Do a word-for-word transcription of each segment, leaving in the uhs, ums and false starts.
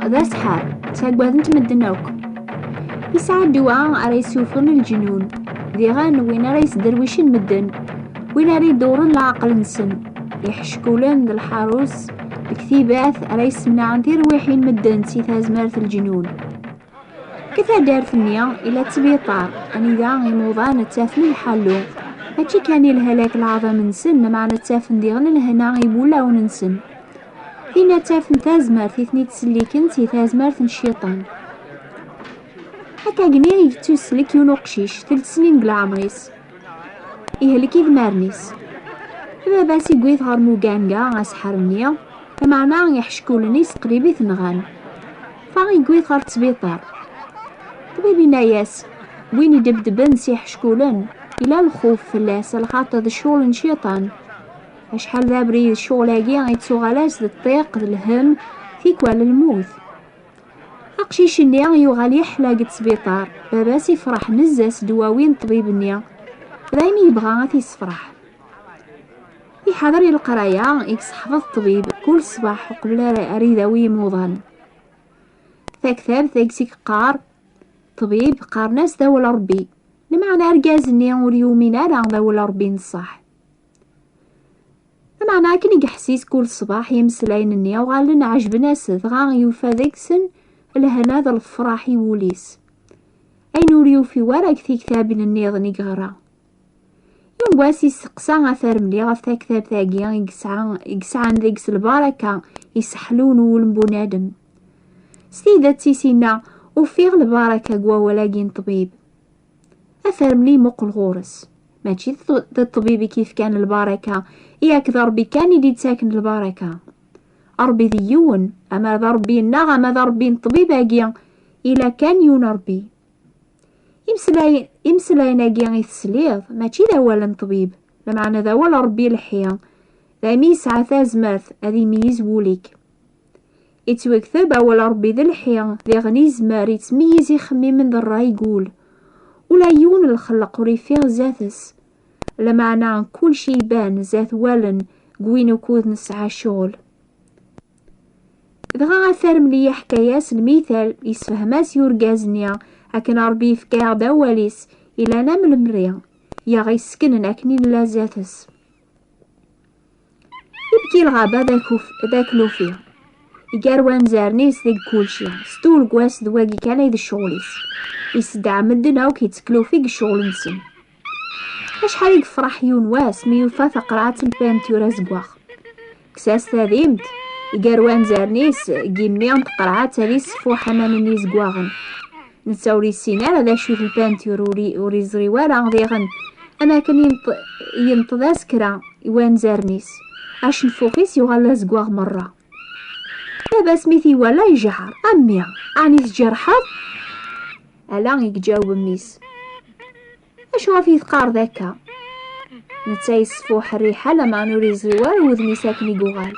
D aseḥḥar, ttaggaden-t medden akk. Yesɛa ddwa ara yessufɣen leǧnun, diɣen win ara yesderwicen medden, win ara iduren leɛqel-nsen, iḥeckulen d lḥarus, lektibat ara yessemnaɛen tirwiḥin medden si tazmert n leǧnun. Deg taddart-nni, ila ttbiṭar, anida imuḍan ttafen lḥallu, mačči kan i lhalak leɛḍam-nsen, lameɛna ttafen diɣen lehna i wulawen-nsen. Tinna ttafen tazmert i ten-ittselliken si tazmert n cciṭan. Akkagni i yettuslek yiwen uqcic, telt snin deg leɛmer-is. Ihlek idmaren-is. Baba-s iwwi-t ɣer muganga aseḥḥar-nni, lameɛna iḥeckulen-is qrib i t-nɣan. Fa iwwi-t ɣer ttbiṭar. Ṭṭbib inna-yas, win idebdben s iḥeckulen, ila lxuf fell-as, lxaṭer d ccɣel n cciṭan. Acḥal d abrid ccɣel-agi ittuɣal-as d ṭṭiq, d lhemm, tikwal lmut. Aqcic-nni yuɣal yeḥla deg ttbiṭar. Baba-s ifreḥ nezzeh s ddwawi n ṭṭbib-nni, daymi yebɣa ad t-yessefreḥ. Iḥader i leqraya i yesseḥfeḍ ṭṭbib kul ṣṣbeḥ uqbel ara, ara idawi imuḍan. Taktabt deg-s i yeqqar ṭṭbib, qqaren-as d awal Ṛebbi, lameɛna argaz-nni ur yumin ara d awal Ṛebbi n ṣṣeḥ. Lameɛna akken i yeḥsis kul ṣṣbeḥ i imeslayen-nni uɣalen ɛejben-as, dɣa yufa deg-sen lehna d lefraḥ i wul-is. Ayen ur yufi wara deg tiktabin nniḍen i yeɣra. Yiwen wass isteqsa afermli ɣef taktabt-agi i yesɛa, i yesɛan deg-s lbaraka iseḥlun wul n bunadem. S tidet i s-inna, ufiɣ lbaraka deg wawal-agi n ṭṭbib. Afermli imuqel ɣur-s. Mačči d, d ṭṭbib i k-ifkan lbaraka, i ak d Ṛebbi kan i d-ittaken lbaraka. Ṛebbi d yiwen, ama d Ṛebbi-nneɣ, ama d Ṛebbi n ṭṭbib-agi, ila kan yiwen Ṛebbi. Imeslay-, imeslayen-agi i tesliḍ, mačči d awal n ṭṭbib, lameɛna d awal Ṛebbi lḥi, daymi yesɛa tazmert ad imeyyez wul-ik. Ittwekteb awal Ṛebbi d lḥi, diɣen izmer ittmeyyiz ixemmimen d ṛṛay n wul. Ula yiwen n lxelq ur ifiɣ zdat-s, lameɛna kulci iban zdat wallen n win ukud nesɛa ccɣel. Dɣa afermli iḥka-yas lmital, yessefhem-as i urgaz-nni akken Ṛebbi yefka-aɣ-d awal-is, ilan am lemri, i aɣ-isseknen akken i nella zdat-s. Ibki lɣaba d akuf-, d aklufi. Iger wanzaren-is deg kulci, s tulegwas d wagi kan ay d ccɣel-is. Iseddeɛ medden akk, itteklufi deg ccɣel-nsen. Acḥal i yefreḥ yiwen wass mi yufa taqerɛet n lpintur azeggaɣ. Kkes-as tadimt, iger wanzaren-is, deg yimmi n tqerɛet ad isfuḥ aman-nni izeggaɣen. Netta ur yessin ara d acu d lpintur, ur i-, ur iẓri wara diɣen am akken yenṭ-, yenṭeḍ-as kra i wanzaren-is. Acenfux-is yuɣal d azeggaɣ merra. Baba-s mi t-iwala ijehher, a mmi, ɛni tjerḥeḍ? Ala i iǧaweb mmi-s. Acu ɣef i teqqareḍ akka? Netta yesfuḥ rriḥa, lameɛna ur iẓri wara wudem-is akken i yuɣal.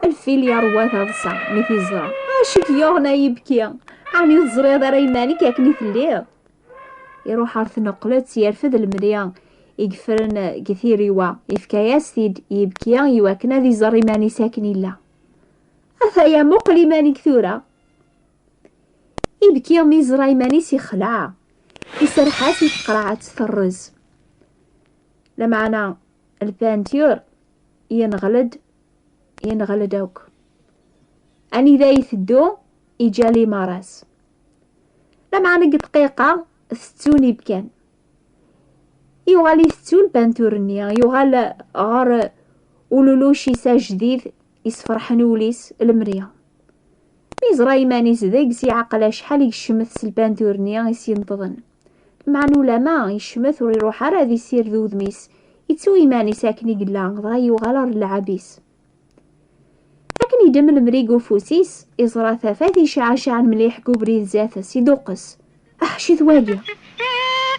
Lfil yerwa taḍsa mi t-iẓra. Acu k-yuɣen ay ibki? Ɛni ur teẓriḍ ara iman-ik akken i telliḍ? Iruḥ ɣer tneqlet, yerfed lemri i yeffren deg tiriwa, yefka-yas-t-id, yebki i wakken ad iẓer iman-is akken illa. Ataya, muqel iman-ik tura. Ibki mi yeẓra iman-is yexleɛ, iserreḥ-as i tqerɛet terrez. Lameɛna lpintur yenɣel-d, yenɣel-d akk. Anida iteddu, iǧǧa limaṛ-as. Lameɛna deg dqiqa tettun ibkan. Yuɣal itettu lpintur-nni, yuɣal ɣer ululuc-is ajdid, isferḥen ul-is, lemri. Mi yeẓra iman-is deg-s, iɛqel acḥal i yecmet s lpintur-nni i s-yenṭḍen. Lameɛna ulama yecmet ur iruḥ ara ad issired udem-is, ittu iman-is akken i yella, dɣa yuɣal ɣer lleɛb-is. Akken idem lemri deg ufus-is, iẓra tafat icɛacɛen mliḥ deg ubrid zdat-s, iduqqes. Aḥcit wagi!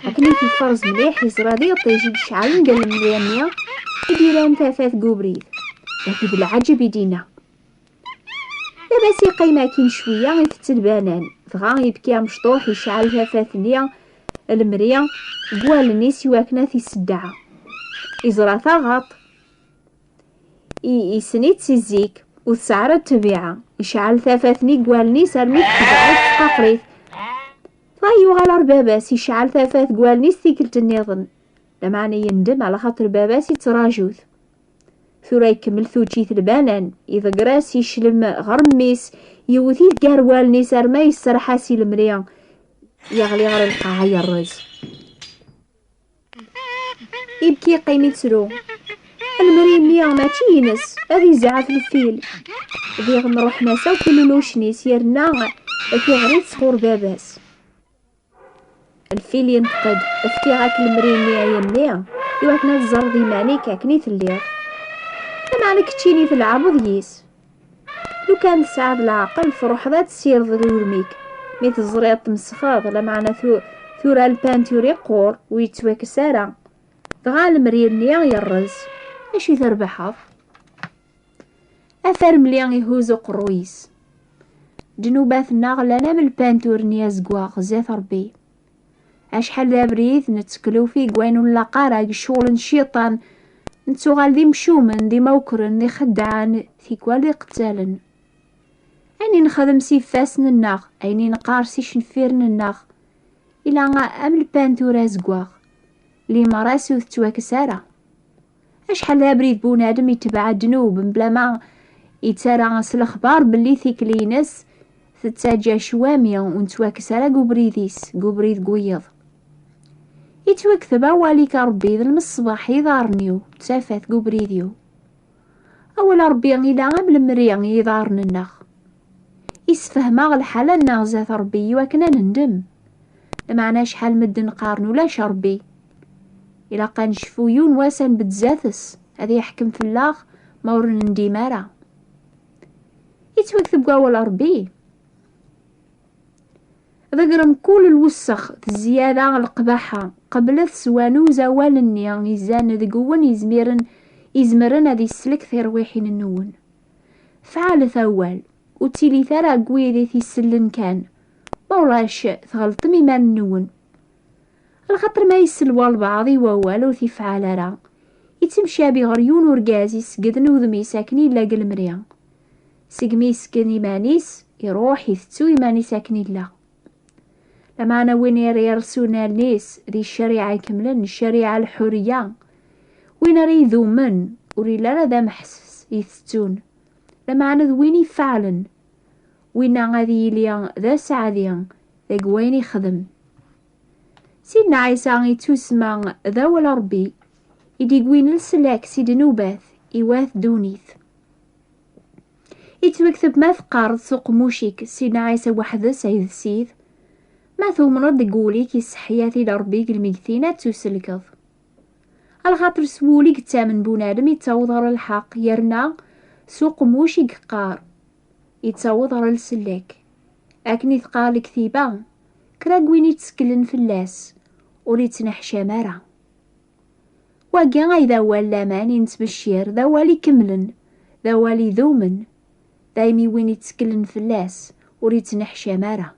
Akken i t-iferẓ mliḥ, iẓra d iṭij i yecɛalen deg lemri-nni i d-iran tafat deg ubrid. Laki d lɛaǧeb i d-inna. Baba-s iqqim akkin cwiya, itett lbanan, dɣa ibki amecṭuḥ, icɛel tafat-nni lemri deg wallen-is iwakken ad t-iseddeɛ. Iẓra taɣaṭ. I- issen-itt si zik, ur tesɛi ara ttabiɛa. Icɛel tafat-nni deg wallen-is armi tqeḍɛet tqaqrit. Dɣa yuɣal ɣer baba-s, icɛel tafat deg wallen-is tikkelt nniḍen. Lameɛna yendem, ɛla xaṭer baba-s ittraǧu-t. Tura ikemmel tuččit lbanan, iḍegger-as iclem ɣer mmi-s, yewwet-it gar wallen-is arma yesserḥ-as i lemri, yeɣli ɣer lqaɛa yerrez. Ibki, yeqqim ittru. Lemri-nni mačči ines, ad izɛef lfil. Diɣen ruḥen-as akk ilulucen-is, yerna tiɣri-t sɣur baba-s. Lfil yenṭeq-d: "Fkiɣ-ak lemri-nni, ay a mmi, iwakken ad teẓreḍ iman-ik akken i telliḍ. Lameɛna keččini tleɛbeḍ yis. Lukan tesɛiḍ leɛqel, truḥeḍ ad tessirdeḍ udem-ik. Mi teẓriḍ tmesxeḍ, lameɛna tu- tura lpantur iqqur, ur yettwakkes ara. Dɣa lemri-nni yerreẓ. Acu i trebḥeḍ?" Afermli ihuz uqerruy-is. Ddnubat-nneɣ llan am lpantur-nni azeggaɣ zdat Ṛebbi. Acḥal d abrid nettekluf i wayen ur nlaq ara, deg ccɣel n cciṭan, nettuɣal d imcumen, d imawkren, d ixeddaɛen, tikwal d iqettalen. Ayen i nexdem s ifassen-nneɣ, ayen i neqqar s icenfiren-nneɣ, ila am lpantur azeggaɣ, limer-as ur tettwakkes ara. Acḥal d abrid bunadem itbeɛ ddnub, mebla ma ittarra s lexbar belli tikli-ines tettaǧǧa ccwami ur nettwakkes ara deg ubrid-is, deg ubrid n wiyeḍ. Ittwakteb awal-ik a Ṛebbi d lmeṣbaḥ i yiḍarren-iw, d tafat deg ubrid-iw. Awal n Ṛebbi ila am lemri i yiḍarren-nneɣ. Isfehmeɣ lḥala-nneɣ zdat Ṛebbi iwakken ad nendem. Lameɛna acḥal medden qqaren ulac Ṛebbi. Ilaq ad necfu yiwen wass ad nbedd zdat-s, ad yeḥkem fell-aɣ ma ur nendim ara. Ittwakteb deg wawal n Ṛebbi. Ḍegrem kul lwessex d zzyada leqbaḥa, qeblet s wanuz awal-nni izan deg-wen izmiren, izemren ad isellek tirwiḥin-nwen. Fɛalet awal, ur ttilit ara deg wid i t-isellen kan, ma ulac tɣelṭem iman-nwen. Lxaṭer ma isell walbeɛḍ i wawal ur t-ifɛal ara, ittemcabi ɣer yiwen urgaz isegden udem-is akken illa deg lemri. Segmi isken iman-is, iruḥ itettu iman-is akken illa. Lameɛna win ara yersun allen-is di ccariɛa ikemlen, ccariɛa lḥuriya, win ara idumen, ur illi ara d ameḥsas itettun, lameɛna d win ifeɛlen, winna ad yili d aseɛdi deg wayen ixdem. Sidna Ɛisa ittusemma d awal Ṛebbi, i d-iggwin leslak si ddnubat i wat ddunit. Ittwakteb ma teqqareḍ s uqemmuc-ik Sidna Ɛisa weḥd-s ay d Ssid, ma tumneḍ deg wul-ik iseḥḥi-at-id Ṛebbi deg lmegtin, ad tuselkeḍ. Alxaṭer s wul i yettamen bunadem ittaweḍ ɣer lḥeqq, yerna s uqemmuc i yeqqar ittaweḍ ɣer lsellak. Akken i teqqar lektiba: "Kra n win itteklen fell-as, ur ittneḥcam ara." Wagi ay d awal n laman i nettbeccir, d awal ikemlen, d awal idumen, daymi win itteklen fell-as ur ittneḥcam ara.